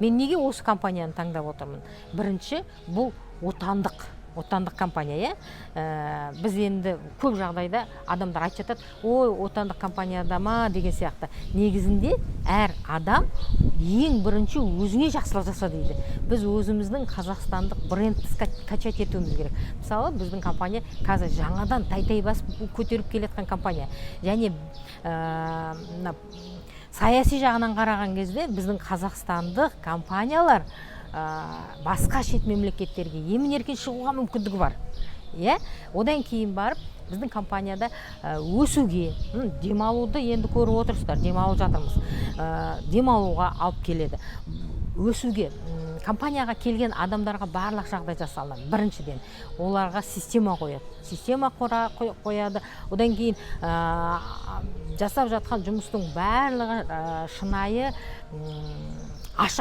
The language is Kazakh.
Мен неге осы компанияны таңдап отырмын? Бірінші, бұл отандық компания, иә. Біз енді көп жағдайда адамдар айтып жатады: «Ой, отандық компанияда ма?» деген сияқты. Негізінде әр адам ең бірінші өзіңе жақсылық жаса дейді. Біз өзіміздің қазақстандық брендті качать етуіміз керек. Мысалы, біздің компания қазір жаңадан тай тай басып көтеріп келе жатқан компания және мына саяси жағынан қараған кезде біздің қазақстандық компаниялар басқа шет мемлекеттерге емін еркін шығуға мүмкіндігі бар, иә. Одан кейін барып біздің компанияда өсуге, демалуды енді көріп отырсыздар, демалып жатырмыз, демалуға алып келеді, өсуге. Компанияға келген адамдарға барлық жағдай жасалынады. Біріншіден, оларға система қояды, система қояды. Одан кейін жасап жатқан жұмыстың барлығы шынайы, ашық.